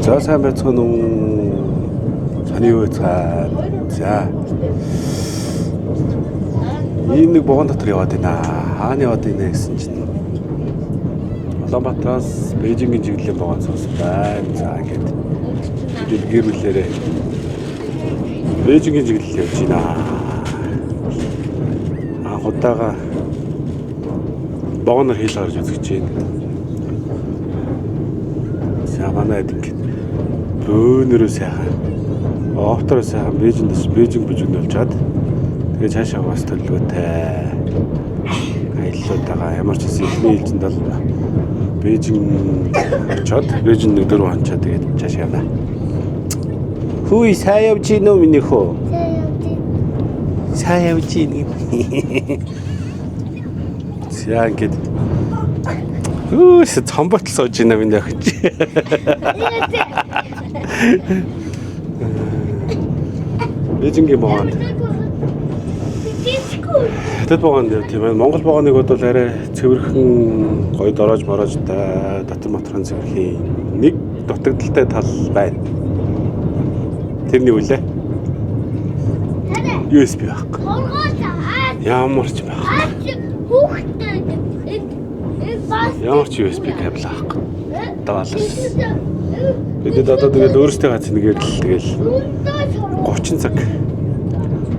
За, сайн байцгаана уу? Саний юу байцгаана. За. Ийм нэг вагон дотор яваад байна. Хаана яваад байна гэсэн чинь Улаанбаатараас Бээжингийн чиглэлийн вагон суусан байна. За, ингээд бид гэр бүлээрээ Бээжингийн чиглэл явж байна. Анх удаага вагоноор хил гарч үзэж байна. За, манай хэд ингээд бөөнөрөө сайхан оптороо сайхан Бээжиндээс Бээжин бүжигд болжгаад тэгээ цаашаа бас төлөвлөгөөтэй аяллууд байгаа. Ямар ч гэсэн эхний ээлжинд бол Бээжин очоод, Бээжин нэг 4 хончоо, тэгээд цаашаа явна. Хүй, сайн явж гин үү, миний хөө? Сайн явж гин. За, ингээд Хүүс цомботл сууж байна, миний охин чи. Бээжингийн вагонд. Хятад вагонд яв тийм ээ. Монгол вагоныг бол арай цэвэрхэн, гоё дороож мороожтой, дотор моторхон цэвэрхэн. Нэг дутагдалтай тал байна. Тэрний үлээ. USB байхгүй. Ямар ч байхгүй. Ямар ч USB кабель байхгүй. Даалаас. Бид одоо тэгэл өөрсдөө гац нэгээр л тэгэл 30 цаг,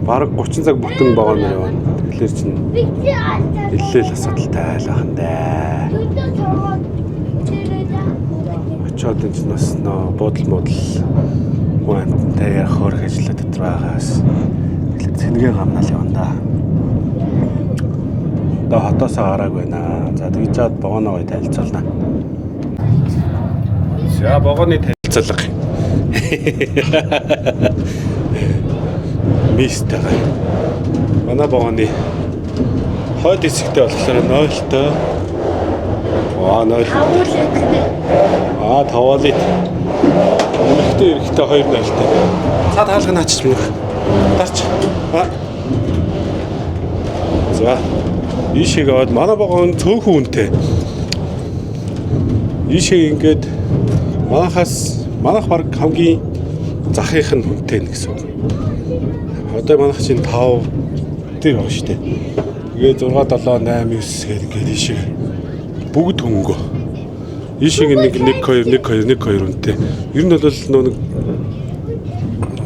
бараг 30 цаг бүтэн вагоноор явна. Тэгэхээр чинь нэлээл асуудалтай л бахан даа. Очоод энэ чинь бас нөө буудал муудал, хүн амьтантай ярих хөөрөх ажлаа дотор байгаас. Тэгэхээр цэнгээ гамнаал явна да. Одоо хотоосоо гарааг байна. За, тэгж чад вагоноо гоё танилцуулна. За, вагоны танилцуулга. Мистэйгээ. Манай вагоны хойд хэсэгтээ болохоор 0-той. Аа, 0. Аа, 5 литр. Өмнөхтэй эрэхтэй 2 0-той. Цаад хаалга наачиж минь. Дарч. Аа. За. Ийшээ яваад манай вагон цөөхөн үнэтэй. Ийшээ ингээд манахаас манах баг хамгийн захынх нь хүнтэй нэ гэсэн үг. Одоо манах чинь 5 дээр байгаа шүү дээ. Тэгээ 6 7 8 9 гэдэг ингээд ийшээ бүгд хөнгөө. Ийшээ нэг 1 2 1 2 1 2 үнэтэй. Ер нь бол нөө нэг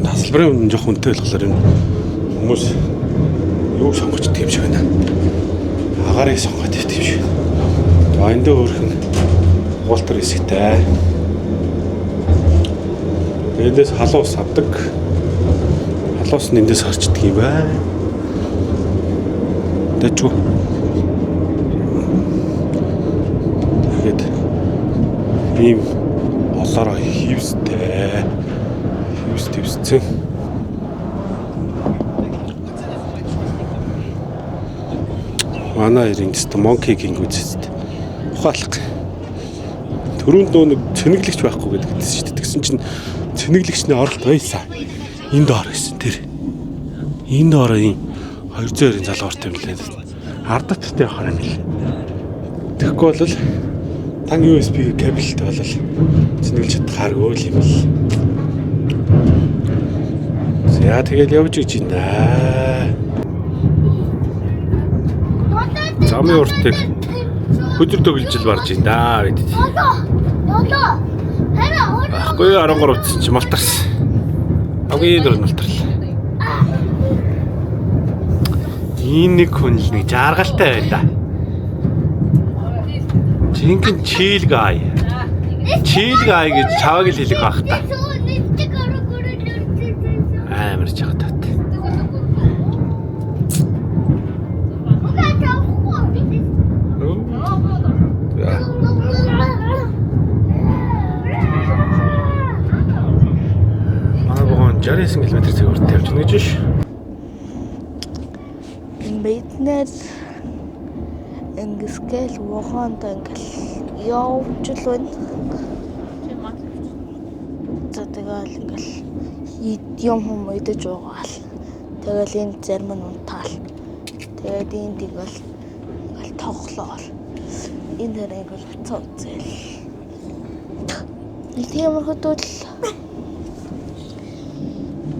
тасалбарын үнэ жоох үнэтэй болохоор энэ хүмүүс юу сонгочдөг юм шиг байна. Агаарыг сонгоод ирдэг юм шиг. А, энд хөөрхөн угуалтар хэсэгтэй. Эндээс халуун ус авдаг. Халуун ус нь эндээс гарчдаг юм байна. Дэжгүй. Тэгээд ийм олоороо хивстэй. Хивс твсцэн. Манай хоёрын тест Monkey King үзэст. Ухаалаг. Төрөнд нөө нэг цэнэглэгч байхгүй гэдэг хэлсэн шүү дээ. Тэгсэн чинь цэнэглэгчний оролт байсан. Энд ор гэсэн тэр. Энд ороо ийм 220 залуу орт юм лээ. Ардаттай явахаар юм лээ. Тэгэхгүй бол тан USB кабелтэй бол цэнэглэж чадхааргүй л юм л. За, тэгэл явж гэж байна. Замын уртыг хөдөр төгөлжил барж байна да бид. Байхгүй 13 утсан чи малтарсан. Хамгийн дөрөв малтарлаа. Энэ нэг хүн л нэг жаргалтай байна да. Жинхэнэ chill guy. Chill guy гэж чаваг л хэлэх байх та. Амар чагтат. За. Манай вагон 69 км цаг урт явж байна гэж ш. Бид нэр ингэсгээл вагонд ингээл явж л байна. За, тэгэл ингээл юм хүм идэж уугаал. Тэгэл энд зарим нь унтаал. Тэгээд энд ингээл ингээл тоглоол. Энэ дээр ингээл уцаа үзээл. Нэг тиймэрхүү л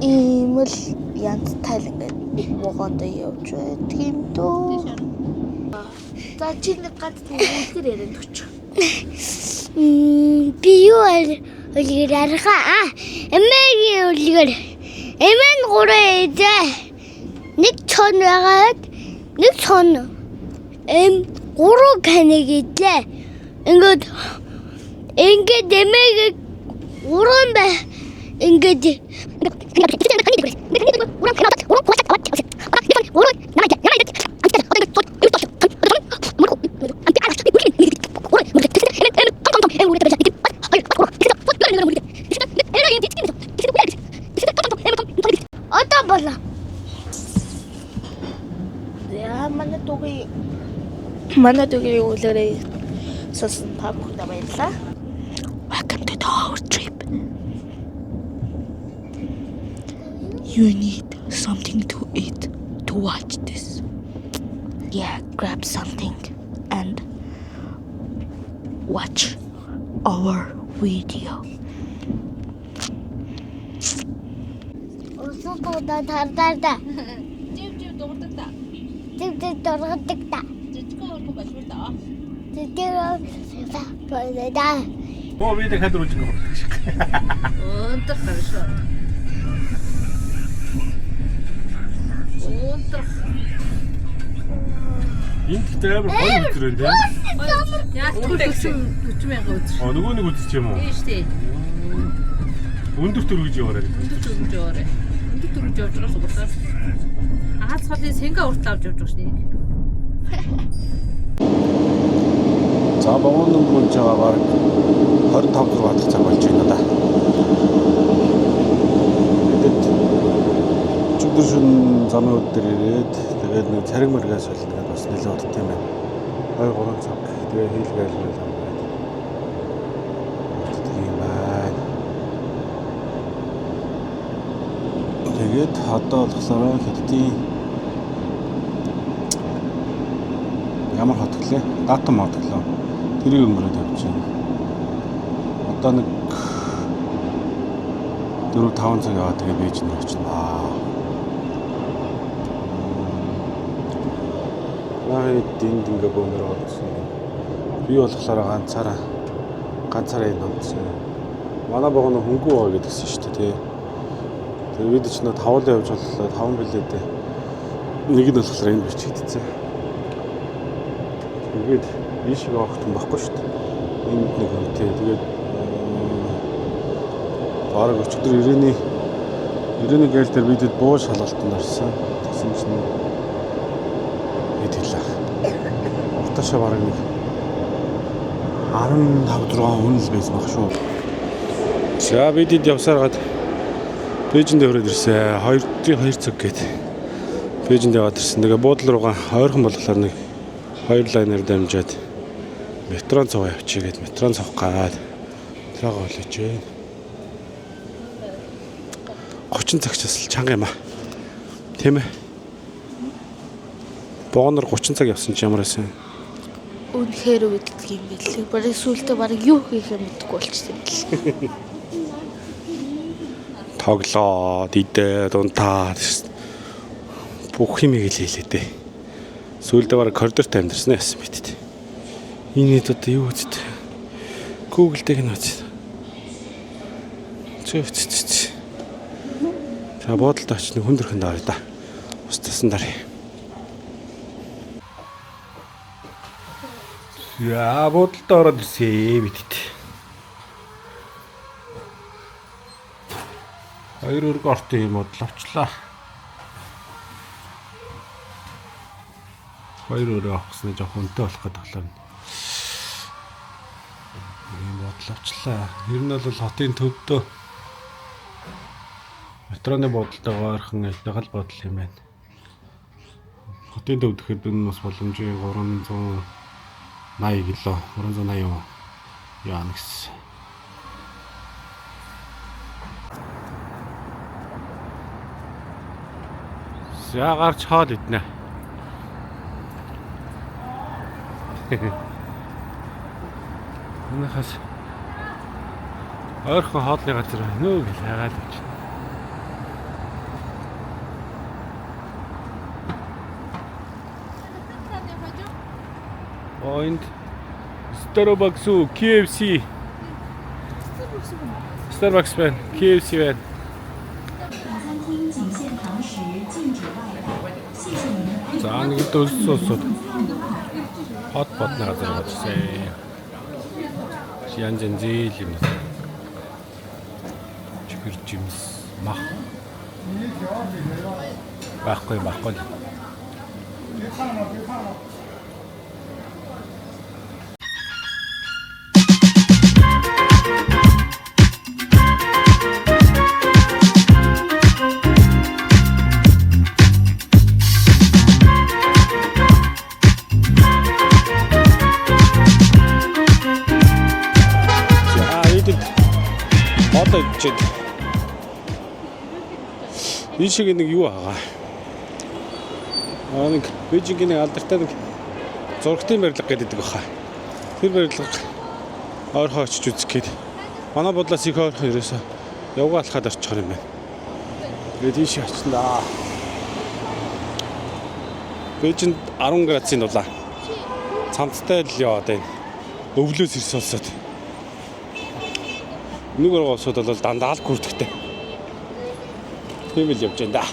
ийм л янзтай л ингээд вагонд явж байдаг юм дөө. За, чи нэг ганц тийм үлгэр яриад өгч. Би юу үлгэр арга а эмээгийн үлгэр. Эмээ нь гурван ээжээ. Нэг цон байгаад нэг цон эм гурван каныг идлээ. Ингээд эмээгийг гурван бай ингээд. Одоо болоо. За, манай дүүгийн үлгэрээ сонсон та бүхэндээ баярлалаа. Welcome to the our trip. You need something to eat to watch this. Yeah, grab something and watch our video. Усан дуудаа тардаа да. Жив жив дуурдаг та. Зэг зэг дургадаг та. Жижигхэн хөрхөн болмоор да. Зэг болоо. Боо, би дахиад рүүж ингэ хурдаг шиг. Өндөр гарна шүү. Өндөр. Энд гэхдээ амар гоё өдөр байна, тийм. Яг 40 40 мянган өдөр. А, нөгөө нэг өдөр ч юм уу? Тийм шүү дээ. Өндөр төрөж яваарай гэдэг. Өндөр төрөж яваарай. Өндөр төрөж явж байгаа сугалаа. Аз холын сэнгэ урт авч явж байгаа шүү дээ. За, вагон өнгөрүүлж байгаа бараг 25 6 дахь цаг болж байна да. Тэгэд өчигдөр шөнө замын өдөр ирээд, тэгээд нэг цариг маргаа солино гэдээ бас нэлээд удах юм байна. 2 3 цаг. Тэгээ хийлгээл мэл юм байна. Уддаг юм байна. Тэгээд одоо болохоор Хятадын ямар хот гэлээ? Датан хот гэлээ. Тэрийг өнгөрөөд явж байна. Одоо нэг 4 5 цаг яваа, тэгээ Бээжинд очино. Аа, энд ингээ бөөнөр олдсон. Би болохоор ганцаараа ганцаараа энд онцсон. Манай вагон хөнгөн байгаа гэдгсэн шүү дээ, тий. Тэгээ бид ч нөө тавал явж боллоо, таван билетээ. Нэг нь болохоор энд бичигдсэн. Тэгээд ийшээ явах юм байхгүй шүү дээ. Энд нэг үнэтэй. Тэгээд бараг өчигдөр 91 гээл дээр бидэд буу шалгалтанд орсон. Тэгсэн чинь хэд хэлээ. Уртаашаа бараг нэг 15 6 хүн л байсан баг шүү. За, бидэд явсаар гад Бээжинд хүрээд ирсэн. 2-ын 2 цаг гээд Бээжинд яваад ирсэн. Тэгээ буудлын руугаа ойрхон болохоор нэг хоёр лайнаар дамжаад метрон цугаа явчих гээд метрон цувах гад метрогоо хүлээж байна. 30 цаг ч бас л чанга юм а. Тийм ээ. Вагоноор 30 цаг явсан чи ямар байсан? Үнэхээр үүддэг юм билээ. Бараг сүүлдээ бараг юу хийхээ мэдэхгүй болчихсон юм бэл. Тоглоод, идээд, унтаад бүх юмыг л хийлээ дээ. Сүүлдээ бараг коридорт амьдарсан яасан мэт дээ. Энэ хэд одоо юу үздэг? Google дээр нь үз. Зөө зөө зөө. За, буудалд очиж нэг хүндэрхэн даарь да. Ус тасан дараа. Яа, буудалд ороод ирсэн бидэт. Хоёр өрг ортой юм бодол авчлаа. Хоёр өрөө авах гэсэн, жоохон үнэтэй болох гэдэг талаар. Ийм бодол авчлаа. Ер нь бол хотын төвдөө метроны буудалтайгаа ойрхон адилхан л бодол юм байна. Хотын төв гэхэд энэ бас боломжийн 380 кг, 380 яана гэсэн. За, гарч хоол иднэ. Өнөхөс Ойрхон хоолны газар байна уу гэж хайгаал гэж. Point Starbucks уу, KFC. Starbucks байна, KFC байна. 餐厅仅限堂食，禁止外带。谢谢您的配合。 За нэг дөлс усууд хот бодны газар очсон. Янз янзын юм. Чихэр жимс, мах. Байхгүй байхгүй л. За эдэд одоо ичээд энэ шиг нэг юу байгаа. Аа нэг Бээжингийн нэг алдартай нэг зурагтын барилга гэдэг баха. Тэр барилга ойрхон очиж үзэх гээд манай бодлоос их ойрхон ерөөсөө явгаа алхаад орчихор юм байна. Тэгээд тийш очсон да. Бээжинд 10 градусын дулаан. Цамцтай л яваад байна. Өвлөөс ирсэн улсад. Нэг өргөө улсууд бол дандаа л гүрдэгтэй. Тийм л явж байна да.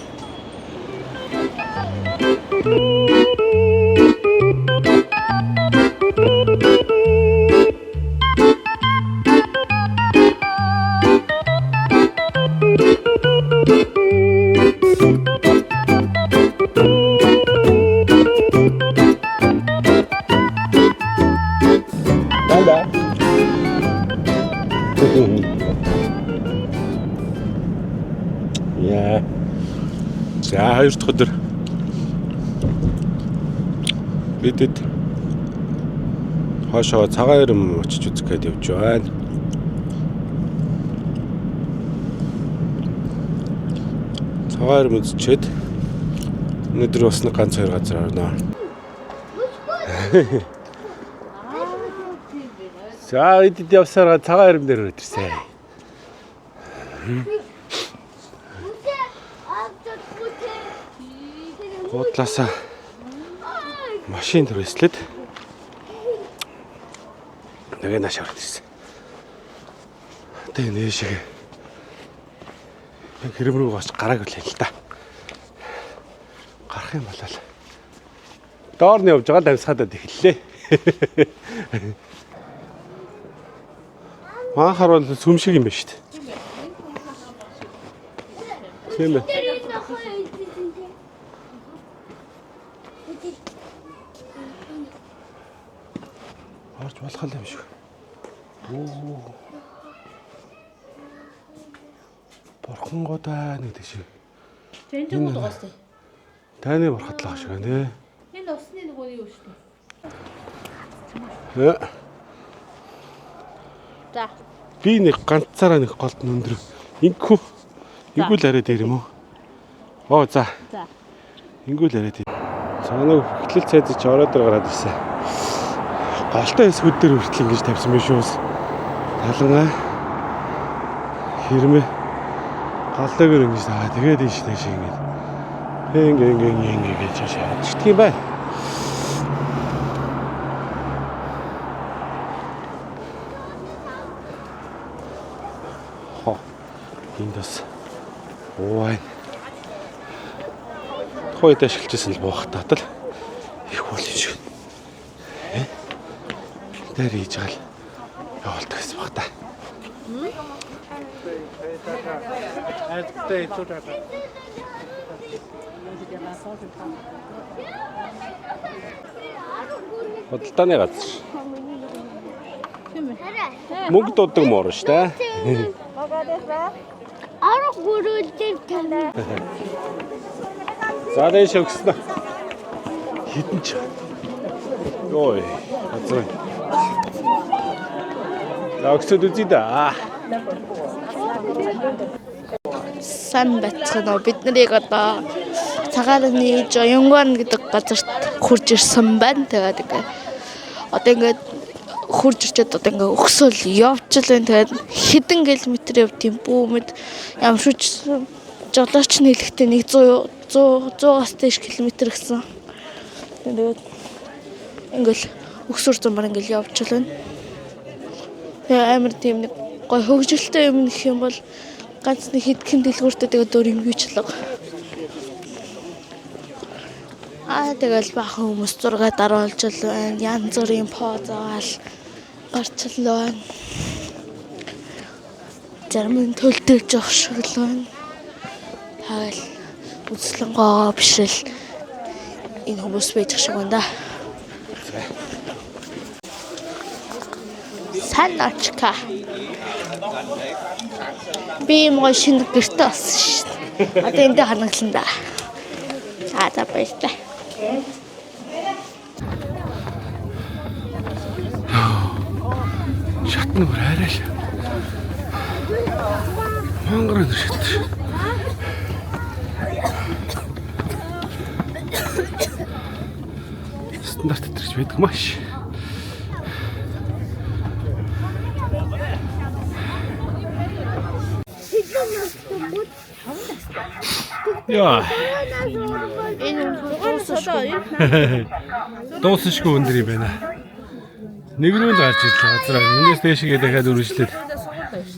Дандаа. Яа. За хоёр дахь өдөр бидэд хойшоо цагаан ирэм очиж үзэх гээд явж байна. Цагаан ирэм үзчихэд өнөөдөр бас нэг ганц хоёр газар орно. За бидэд явсараа цагаан ирэм дээр өрөөд ирсэн. Буудлаасаа машин түрээслээд тэгээ нааш ороод ирсэн. Тэгээ нээшээ яг хэрэм рүү гоч гарааг үлээ л та. Гарах юм бол доор нь явж байгаа л амьсгаадад эхэллээ. Маахар бол сүм шиг юм байна шүү дээ. Тийм ээ. Орж болох юм шиг. Оо. Бурхангууд аа нэг тийш. За энэ ч мод угаас тий. Таны бурхатлаа шиг байна тий. Энэ усны нөгөө юу шүү дээ. Э, За. Би нэг ганцаараа нэг голд нь өндөр. Ингэхүү. Ингүүл арай дээр юм уу? Оо за. За. Ингүүл арай дээр. За нэг хөглөл цайз чи ороод ир гараад ирсэн. Голтой хэсгүүд дээр хүртэл ингэж тавьсан байх шүү. Талангаа хэрмээ голтойгоор ингэж таваа. Тэгээд ийш тийш ингэж. Ингээ ингээ ингээ ингээ гэж шаарддаг юм байна. Хо. Энд бас уу байна. Тухайн үед ашиглажсэн л буух татал их бол юм шиг. Э? Дээр хийж байгаа л явуулдаг гэсэн баг та. Худалдааны газар. Мөнгө дуудаг муур шүү дээ. Арга гөрөөл дээр тавь. За дээш өгснө. Хитэн ч. Йой, газар. За өгсөд үзье да. Сайн байцгаана уу. Бид нарыг одоо цагааны Жоёнгуан гэдэг газарт хурж ирсэн байна. Тэгээд ингээ одоо ингээд хурж ирчээд одоо ингээ өгсөөл явж л байна. Тэгээд хэдэн километр явд юм бүү мэд ямар ч жолооч нь хэлэхдээ нэг 100 100 100-аас дээш километр гэсэн. Тэгээд ингээл өгсөр зумаар ингээл явж л байна. Тэгээ амар тийм нэг гой хөгжилтэй юм гэх юм бол ганц нэг хэдхэн дэлгүүртэй тэгээд өөр юм юучлаг. Аа тэгэл баахан хүмүүс зураг даруулж л байна. Янз бүрийн поз аваад гарч л байна. Зарим нь төлдөж явах шиг л байна. Тэгэл үзлэн гоо бишрэл энэ хүмүүс байж шиг байна да. Саначка. Би юм гоо шинэ гэрте болсон шүү дээ. Одоо эндээ ханаглан да. Аа за баярлалаа. Шатны бүр арай л. Мангар өндөр шат. Стандарт төрж байдаг маш. Яа. Дуусшгүй өндөр юм байна. Нэг рүү л гарч ирлээ газараа. Эндээс дээшгээ дахиад үргэлжлээд.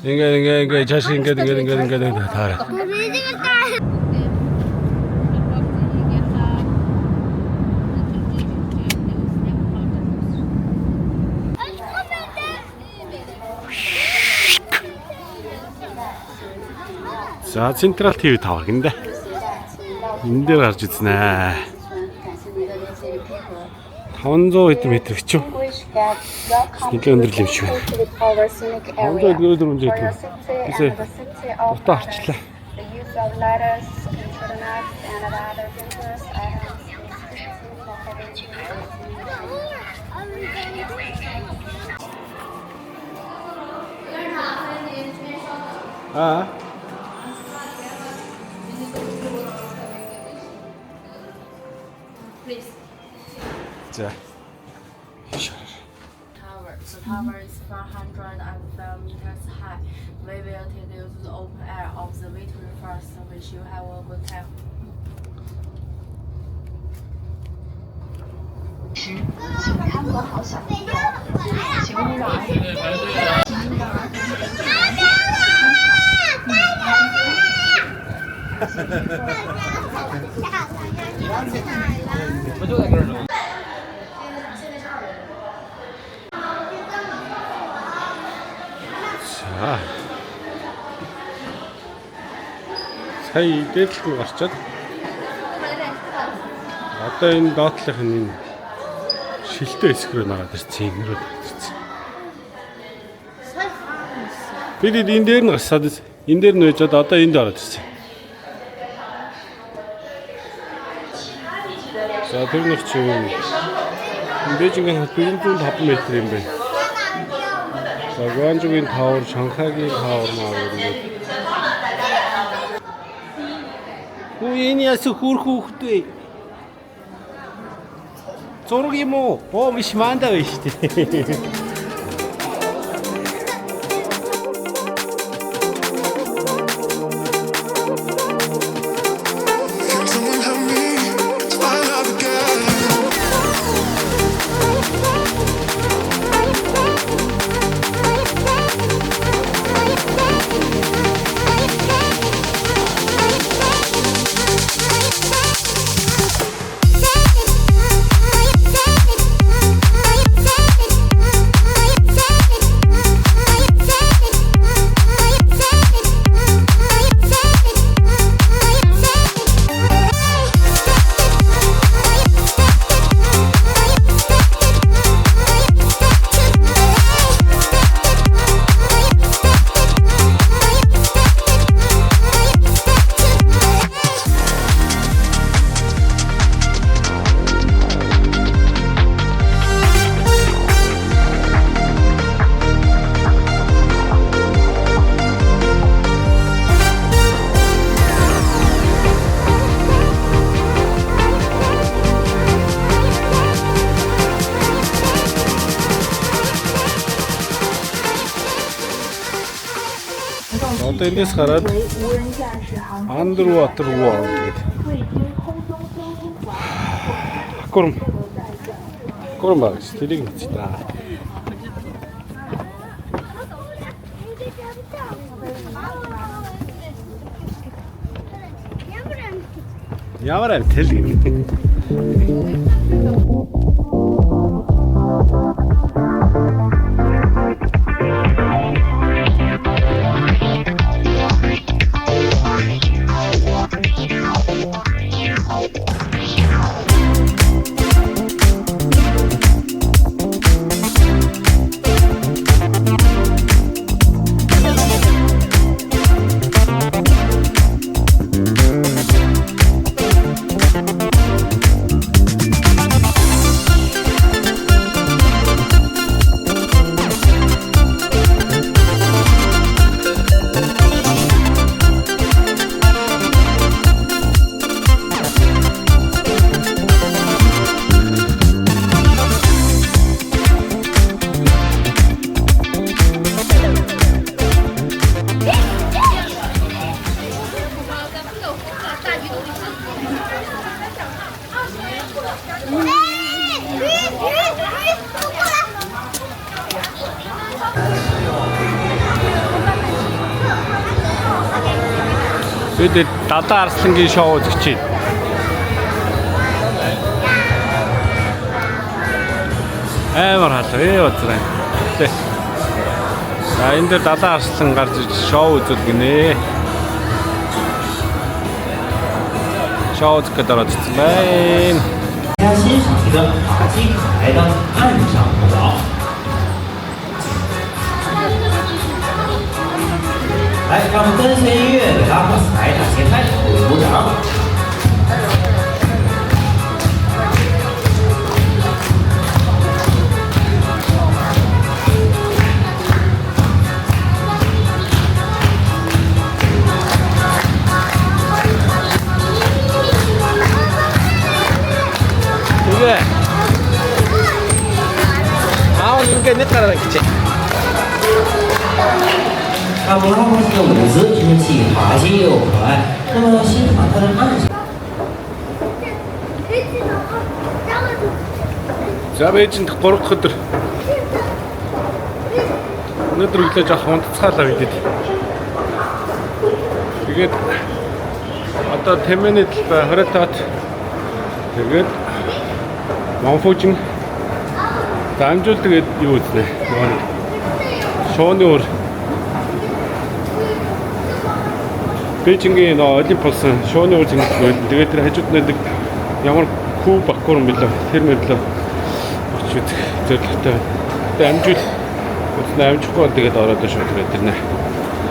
Ингээ ингээ ингээ чааш ингээд ингээд ингээд ингээд ингээд таараа. За Централ ТV тавар гиндэ. Энэ дээр гарч изнэ. 500 хэдэн метр хэвчүү. Нэлээд өндөр юм шиг байна. 500 400 хэдэн. Бисээ утаа харчлаа. The use of ladders, control nuts, and other dangerous items is strictly prohibited. Аа. За. Tower. The tower is 405 meters high. We will take you to the open air observatory first. Wish you have a good time. За. Сая дээдлэг рүү гарчаад одоо энэ доотлох нь энэ шилтэй хэсэг рүү нагаад ирсэн. Энэ рүү нагаад ирсэн. Бид энэ дээр нь гарсаад энэ дээр нь байжгаад одоо энд ороод ирсэн. За тэр нэг чинь Бээжингийн хот 405 м юм байна. За Гуанчжоугийн tower, Шанхайгийн tower маар ингээд. Хүү энэ яс хөрх хүүхэд вэ? Зураг юм уу? Оо биш манда биш дээ. Can someone help me to find love again? Одоо эндээс гараад Underwater World гэдэг. Аквариум. Аквариум баг гэж тэрийг үзье та. Ямар амтэл гэнэ. Бид Далайн арслангийн шоу үзэж байна. Амар халуу базраа. Тэ. За энэ дээр Далайн арслан гарч иж шоу үзүүл гинэ. Шоу үзэх гээд ороод ирсэн байна. 大家欣赏一个滑稽可爱的岸上舞蹈。来，让我们跟随音乐，给拉赫斯来展现开，鼓掌。 Тэгээ. Аав ингээ нэг гараа гэж. 那么拉赫斯的舞姿真是既滑稽又可爱。那么欣赏他的岸上。 За Бээжинд 3 дахь өдөр. Өнөөдөр өглөө жоох унтцгаалаа бидэд. Тэгээд одоо Тэмэний талбай 20 таад тэгээд Ванфужин за амжуул тэгээд юу үзнэ. Нөгөө нэг шууны өр Бээжингийн нөгөө Олимп болсон шууны өр зингэлт байл. Тэгээд тэр хажууд нэг ямар куб аквариум билээ. Тэр мэрлээ очиж үзэх зорилготой байна. Тэгээд амжуул үзнэ амжихгүй бол тэгээд ороод шууд тэгээд ирнэ.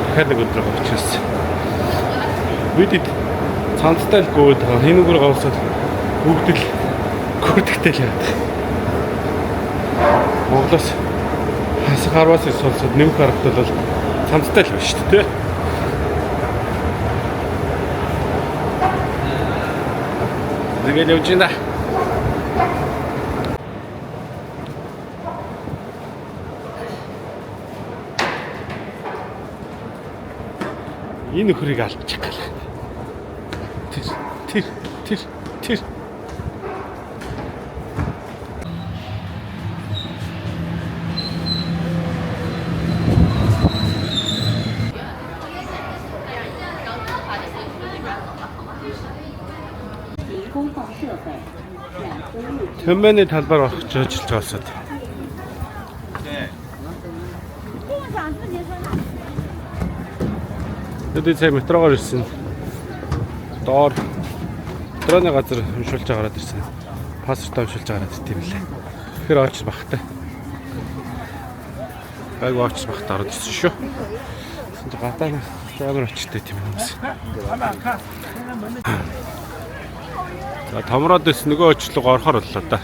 Дахиад нэг өдөр учраас. Бид ид цамцтай л гүйд байгаа. Хинүүгээр гавсаад бүгд л гүйдэгтэй л яваад. Монголоос хасах арваас сонсоод нэмэх аргатай бол цамцтай л байна шүү дээ. Тэгэл явж байна. Энэ нөхрийг алдчих гал. Тэр тэр тэр тэр Төмөний талбар орох гэж ажиллаж байгаасаад. Бид сая метрогоор ирсэн. Доор метроны газар уншуулж гараад ирсэн. Паспортоо уншуулж гараад ирт юм лээ. Тэгэхээр очиж багтай. Гайг очиж багтай ороод ирсэн шүү. Тэгсэн чинь гадаа амар очтой тийм хүмүүс. За томроод ирсэн нөгөө очлого орохор боллоо да.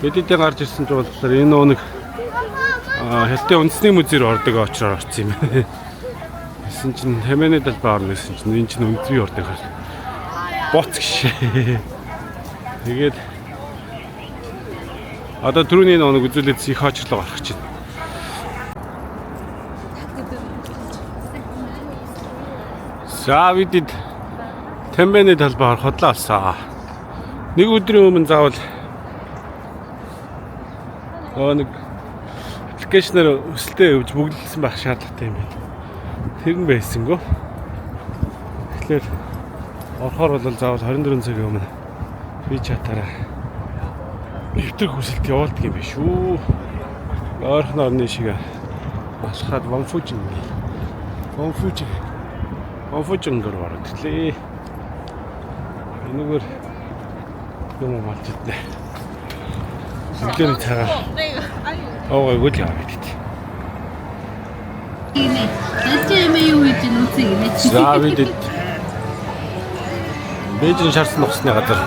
Бид эдийн гарч ирсэн чинь болохоор энэ нөгөө нэг Хятадын үндэсний музей рүү ордог очроор орсон юм байна. Гэсэн чинь Тэмэний талбай орно гэсэн чинь энэ чинь үндэсний ордог хэл. Боц гişээ. Тэгээд одоо түрүүний нэг үзүүлээд их очрлого орох чинь. За бидэд Тэмбэний талбай хотлоо олсон. Нэг өдрийн өмнө заавал нөгөө нэг application аар өсөлтөө явж бүглэлсэн байх шаардлагатай юм байна. Тэр нь байсангүй. Тэгэхээр орохоор бол заавал 24 цагийн өмнө WeChat-аараа нэвтрэх хүсэлт явуулдаг юм биш үү. Ойрхон орны шиг алхаад Ванфужин. Ванфужин. Ванфужингээр ороод ирлээ. Энэгээр юм олж иднэ. Өглөөний цагаан уугаагүй л яваад идэв. Дэлжээ эмээ юу хийж ин үзье гинэ. За бид Бээжин шарсан нухсны газар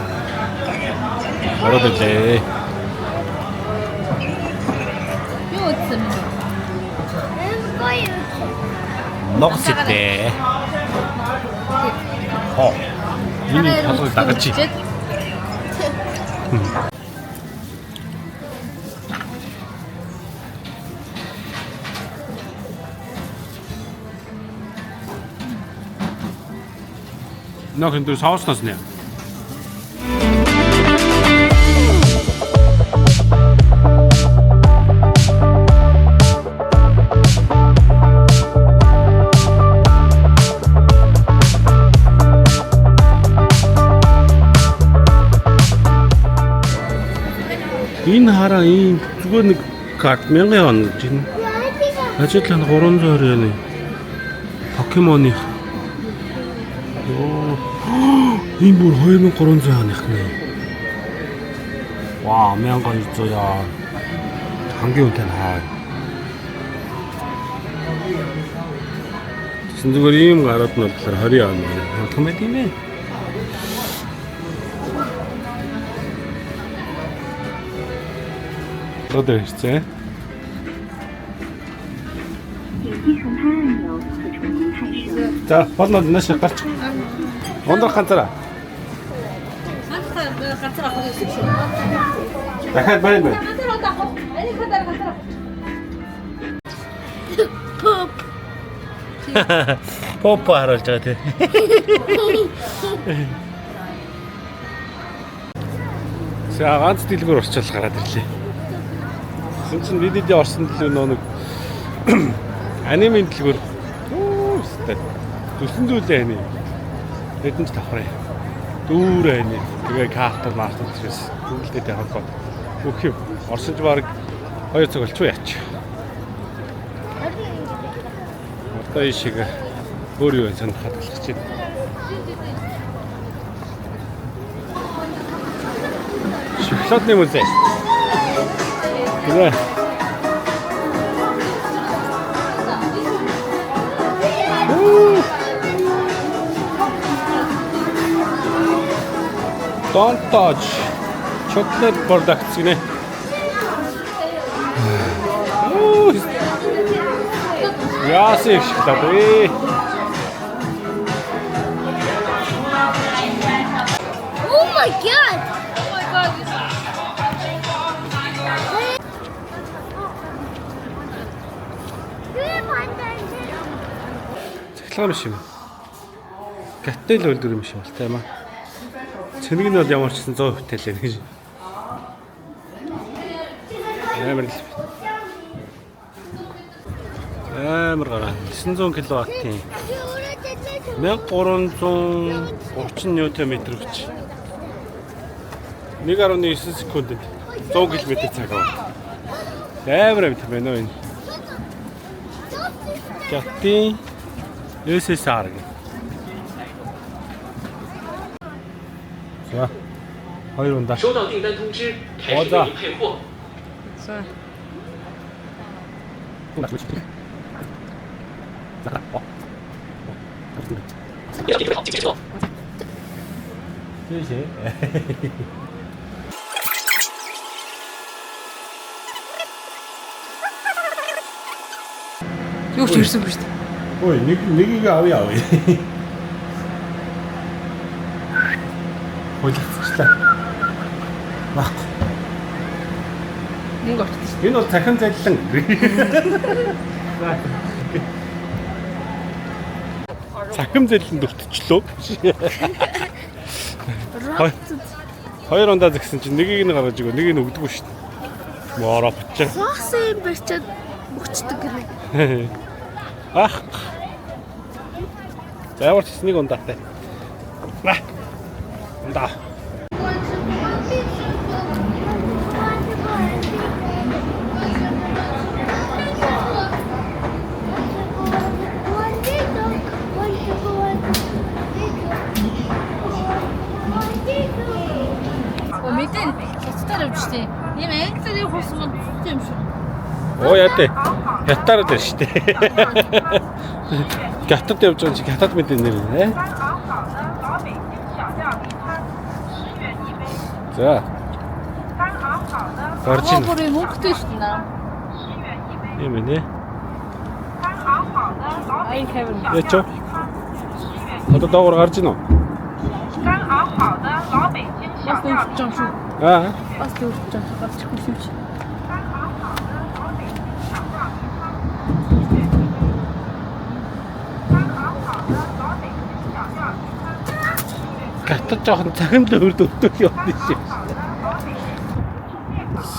ороод ирлээ. Юу үзсэн юм бэ? Гоё. Ногс идэ. Хоо. Энэ толгойг дагаж. Нөх энэ дэр соусноос нэ. Энэ хараа ийм зүгээр нэг карт 1000 он гэж байна. Ажил нь 320 яаны. Покемоны. Йоо. Энэ бүр 2300 оных нэ. Вау, 1200 яа. Хамгийн үнэтэй нь хаа. Тэгсэн зүгээр ийм гарууд нь болохоор 20 он байна. Хямдхан байт юм бэ? Одоо ирсэн. За, болно нааш гарч. Ундрах ганцаараа. Ганцаар авах гэсэн шүү. Дахиад байна байна. Ганцаар одоо авах. Анийхаа дараа ганцаар авах. Поп. Попо харуулж байгаа тий. За ганц дэлгүүр орчуул гараад ирлээ. Тэгсэн чинь бидэд орсон дэлгүүр нөө нэг анимын дэлгүүр. Үу өстэй. Зүсэн зүйлээ ани. Хэдэн ч давхраа. Дүүр ани. Тэгээ картал мартал тэрээс нүгэлтэд явах гол. Бүх юм орсон ч баг 2 цаг болчихоо яач. Одоо энэ шиг өөр юу сонирхоод болох чинь. Шоколадны музей. Гинэ. Don't touch chocolate products гинэ. Яасан их шоколад вэ? Oh my god. Oh my god. Цахилгаан биш юм. Гаттай л үлдэр юм шиг болтой юм аа. Цэник нь бол ямар ч гэсэн 100% тэл юм гэж. Амар л. Амар гараа. 900 кВт-ийн 1330 ньютон метр хүч. 1.9 секундэд 100 км цаг авах. Амар амт байна уу энэ. Гатын SSR гэх. За. Хоёр ундаа. 收到订单通知，开始为您配货。 За. Тийш. Юу ч ирсэн биш үү? Ой, нэг нэгийг авъя авъя. Хулигцчлаа. Баггүй. Мөнгө авчихсан шүү. Энэ бол цахим заллан. Цахим зэлэнд өртчлөө. Хоёр ундаа згсэн чинь нэгийг нь гаргаж өгөө, нэгийг нь өгдөггүй шүү дээ. Моро бичээ. Суусан юм барьчаад өгчдөг гэнэ. Ах. За ямар ч нэг ундаатай. На. Ундаа. Оо мэдээ хятадаар явж штэ. Ийм англиар явах болсон бол юм шиг. Оо яа тэ. Хятадаар л шүү дээ. Хятад явж байгаа чи хятад мэдээ нэр нэ. За. Гарч ийн. Бүр юм мөнгөтэй штэ наа. Юм ээ. Айн кевин. Яч. Одоо доогоор гарч ийн үү? Бас дүүрч юм шүү. Аа. Бас дүүрч юм шүү. Гарч ирэхгүй юм чи. Хятад жоохон цахим дөрд өгдөг юм шиг.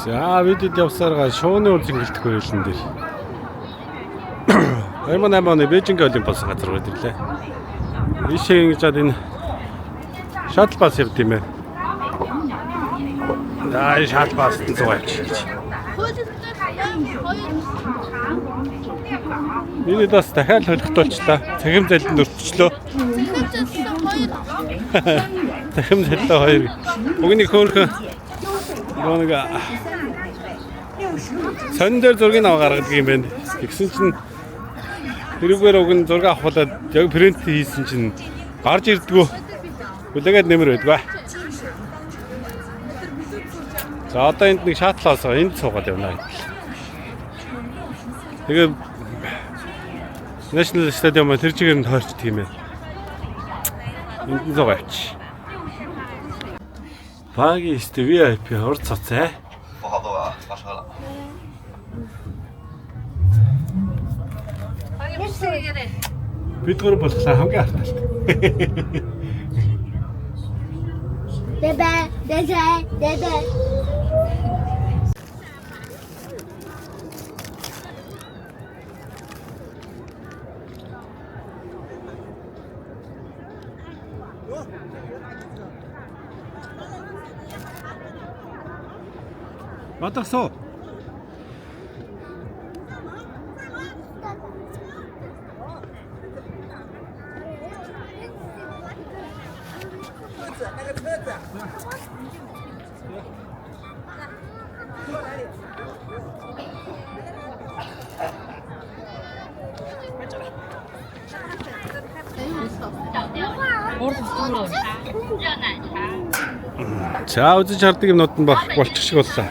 За бидэд явсараа шууны үр зингэлтэх хөрөлн дээр. 2008 оны Бээжингийн олимп болсон газар байдаг лээ. Ийшээ ингэж чад энэ shuttle bus явд юм байна. За энэ shuttle bus-д нь суугаа явчих гэж. Миний бас дахиад холигтолчлаа. Цахим залинд өртчлөө. Цахим заллаа хоёр. Уг нэг хөөрхөн нөгөө нэг сонин дээр зургийг аваа гаргадаг юм байна. Тэгсэн чинь тэрүүгээр уг нь зураг авахулаад яг принт хийсэн чинь гарч ирдгүү. Хүлээгээд нэмэр байдгаа. За одоо энд нэг shuttle bus энд суугаад явна гэдэг. Тэгээ National Stadium тэр чигээр нь тойрчдөг юм байна. Энд нь суугаа явчих. Багийн ихтэй VIP урд цоцоо. 不好坐啊，发车了。 Бид гурав болохоор хамгийн арталт. Бэбэ, бэбэ, бэбэ. Бадаг суу. За үзэж хардаг юмнууд нь болчих шиг боллоо.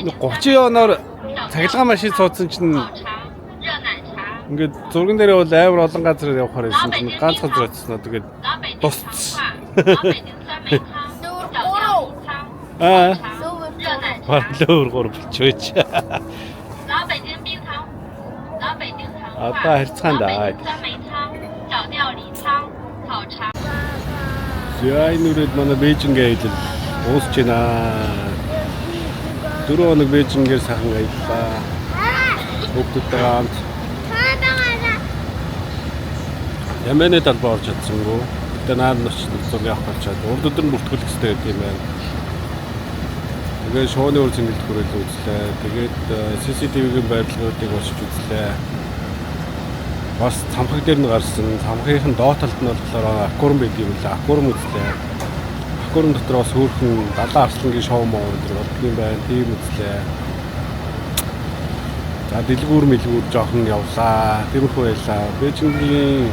30 оноор цахилгаан машин суудсан чинь ингээд зурган дээрээ бол амар олон газар явахаар байсан чинь ганц газар очсон. Тэгээд дусцсан. Аа. Барлуур гур болчихооч. Одоо харьцаанд аа. За энэ үрээд манай Бээжингээ аялал дуусч байна. 4 хоног Бээжингээр сайхан аяллаа. Хүүхдүүдтэйгээ хамт. Яманы талбай орж чадсангүй. Гэтэ наад нь очиж зураг авах болчоод урд өдөр нь бүртгүүлэх хэрэгтэй гэдэг юм байна. Тэгээд шууны үр зингэлт хүрээлэн үзлээ. Тэгээд CCTV-ийн байрлагуудыг очиж үзлээ. Бас цамхаг дээр нь гарсан. Цамхагийнх нь доод талд нь болохоор аквариум байд юм лээ. Аквариум үзлээ. Аквариум дотор бас хөөрхөн далайн арслангийн шоу моо өдр болдго юм байна. Тийм үзлээ. За дэлгүүр мэлгүүр жоохон явлаа. Тиймэрхүү байлаа. Бээжингийн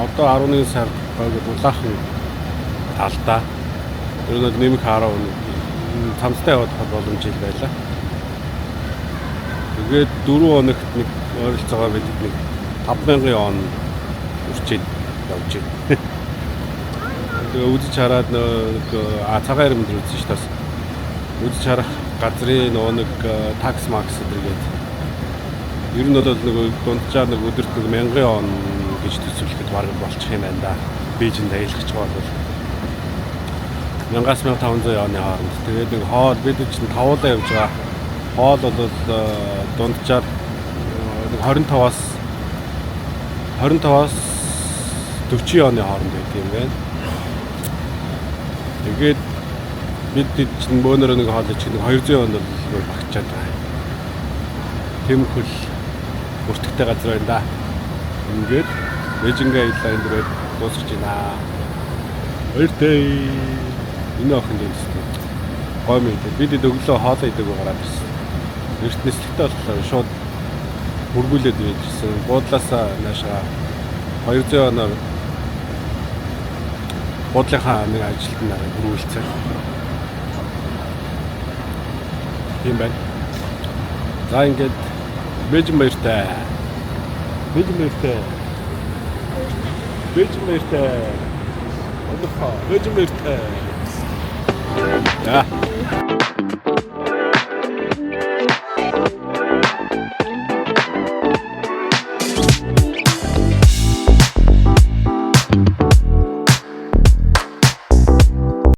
одоо 11 сар байгаад улаахан талдаа. Тэр нь нэмэх 10 цамцтай явах боломж ил байлаа. Тэгээд 4 хоногт нэг ойролцоогоор бид нэг 5000 он үрчээд явж байна. Тэгээ үзэж хараад нэг цагаан ирмэд үзсэн шүү дээ. Үзэж харах газрын нөгөө нэг такс макс гэдэг. Ер нь бол нэг дунджаар нэг өдөрт нэг 1000 он гэж төсөөлөхөд бараг болчих юм байна да. Бээжинд аялах ч бол 1000-аас 1500 юаны хооронд. Тэгээд нэг хоол бид чинь тавуулаа явж байгаа. Хоол бол дунджаар нэг 25-аас 40 юаны хооронд байт юм байна. Тэгээд бид чинь бөөнөрөө нэг хоол чинь 200 юан бол багчаад байгаа. Тэмхэл бүртгэдэг газар байна да. Ингээд Бээжингээ аяллаа энэ дээрээ дуусгаж байна. Баяртай. Энэ охин дэмждэг. Гой мэд. Бид өглөө хоолоо идээгүй гараад ирсэн. Эрт нислэгтэй болохоор шууд бүргүүлээд ирсэн. Буудлаасаа наашаа 200 оноор буудлынхаа нэг ажилтан нарыг бүргүүлсэн. Тийм байна. За ингээд Бээжин баяртай. Бээжин баяртай. Бээжин баяртай. Одохоо Бээжин баяртай. За.